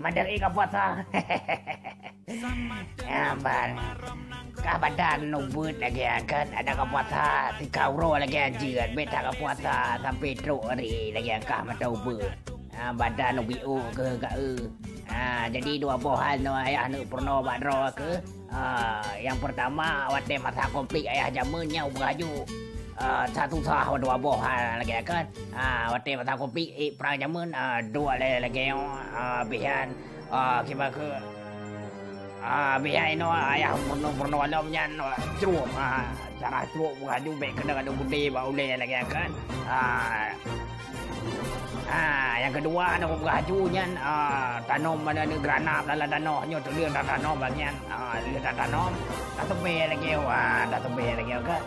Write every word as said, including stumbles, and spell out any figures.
Mandari ka puasa. Ya, ban. Ka badan nubut lagi kan. Ada ka puasa tiga uroe lagi anjir. Beta ka puasa sampai trok hari lagi kah mata ubut. Ha, badan ubi u ke ka e. Ha, jadi dua boh hal no ayah neuk peurunoe bak droe ke. Ha, yang pertama watèe masa konflik ayah jameun nyang beuraju. Ha, satu sah dua boh hal lagi kan. Ha, watèe masa konflik eh, perang jameun ha, dua lagi lagi ha, bihan ha, kiba ke ha, bihan ino ayah peurunoe-peurunoe lom nyan ha, cruek ha, cara cruek beuraju bek kena ada gudé bak ulèe lagi kan. Ha, Ah, yang kedua nak buka haju nyan ah, tanom mana ni granat dalam tanoh nyoe tu dia tak tanom bagian ah, dia tak tanom tak tebel lagi wah tak tebel lagi ke